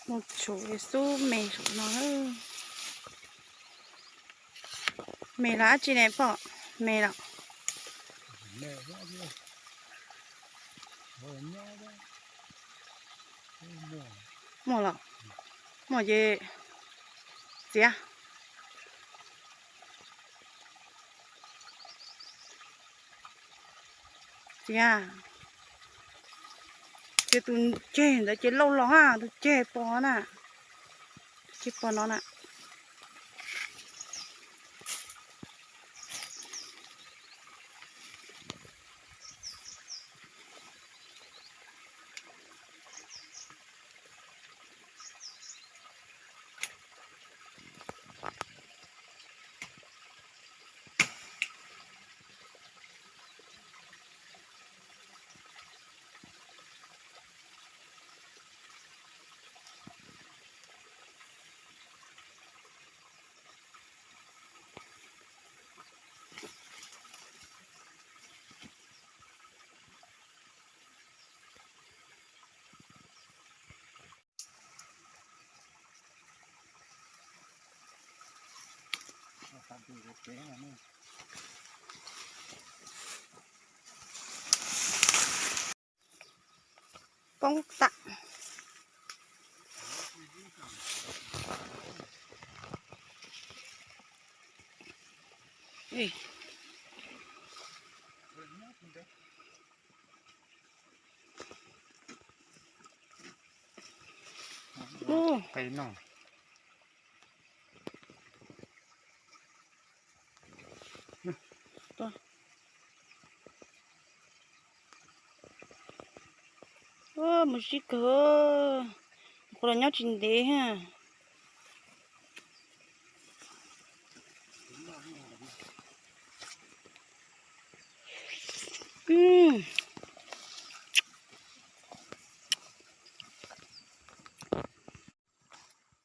Mus tshum xub me saum no. Me los dab tsi ne poj? Me los? Muaj los? Muaj ces txiav. Txiav. Ces tus ceg ntawd ces lauj los na, tus ceg pos na, tus ceg pos no na. Poob tam. Ub, qe no. Mus sib kawg, qhov los nyob tsis ntev ha.